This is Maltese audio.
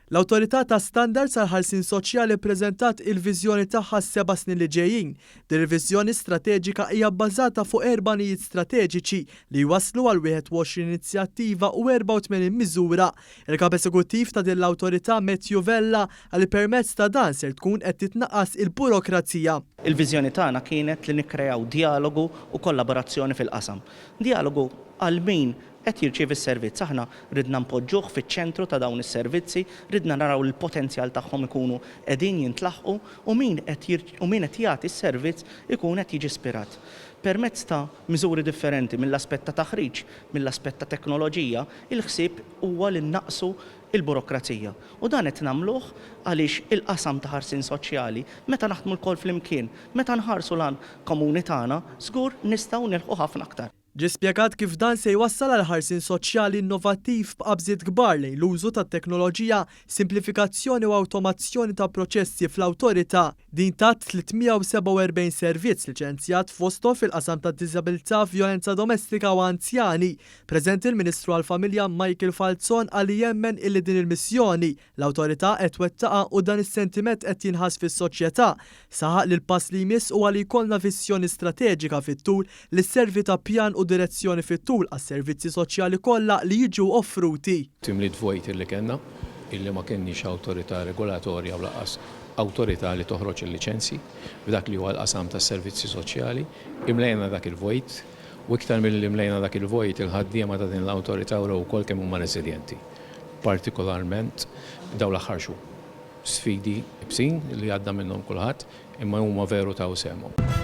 L-Awtorità ta' Standards għall-Ħarsien Soċjali ppreżentat il-viżjoni tagħha għas-seba' snin li ġejjin. Din il-viżjoni strateġika hija bbażata fuq erba' għanijiet strateġiċi li jwasslu għal 21 inizjattiva u 84 miżura. Il-Kap Esekuttiv ta' din l-Awtorità Matthew Vella qal li permezz ta' dan ser tkun qed titnaqqas il-burokrazija. Il-viżjoni tagħna kienet li nikkreaw djalogu u kollaborazzjoni fil-qasam. Djalogu għal min qed jirċievi s-servizz. Aħna ridna npoġġuh fiċ-ċentru ta' dawn is-servizzi, ridna naraw li l-potenzjal tagħhom ikunu qegħdin jintlaħqu u min qed u min qed jagħti s-servizz ikun qed jiġi ispirat. Permezz ta' miżuri differenti mill-aspett ta' taħriġ, mill-aspett ta' teknoloġija, il-ħsieb huwa li nnaqqsu l-burokrazija. U dan qed nagħmluh għaliex il-qasam ta' ħarsien soċjali, meta naħdmu lkoll flimkien, meta nħarsu l-għan komuni tagħna, żgur nistgħu nilħqu ħafna aktar. Ġie spjegat kif dan se jwassal għal ħarsien soċjali innovattiv b'qabżiet kbar lejn l-użu tat-teknoloġija, simplifikazzjoni u awtomazzjoni ta' proċessi fl-awtorità. Din tat 347 servizz liċenzjat fosthom fil-qasam tad-diżabilità, vjolenza domestika u anzjani. Preżenti l-Ministru għall-Familja Michael Falzon qal li jemmen illi din il-missjoni L-awtorità qed twettaqha u dan is-sentiment qed jinħass fis-soċjetà. Saħaq li l-pass li jmiss huwa li jkollna vissjoni strateġika fit-tul li sservi ta' pjan u direzzjoni fit-tul għas-servizzi soċjali kollha li jiġu offruti. Timliet vojt illi kellna, illi ma kenniex awtorità regolatorja u lanqas awtorità li toħroġ il-liċenzji f'dak li huwa l-qasam tas-servizzi soċjali. Imlejna dak il-vojt u iktar milli mlejna dak il-vojt, il-ħaddiema ta' din l-awtorità wrew ukoll kemm huma reżiljenti. partikolarment dawn l-aħħar xhur. Sfidi ibsin li għadda minnhom kulħadd, imma huma veru taw sehemhom.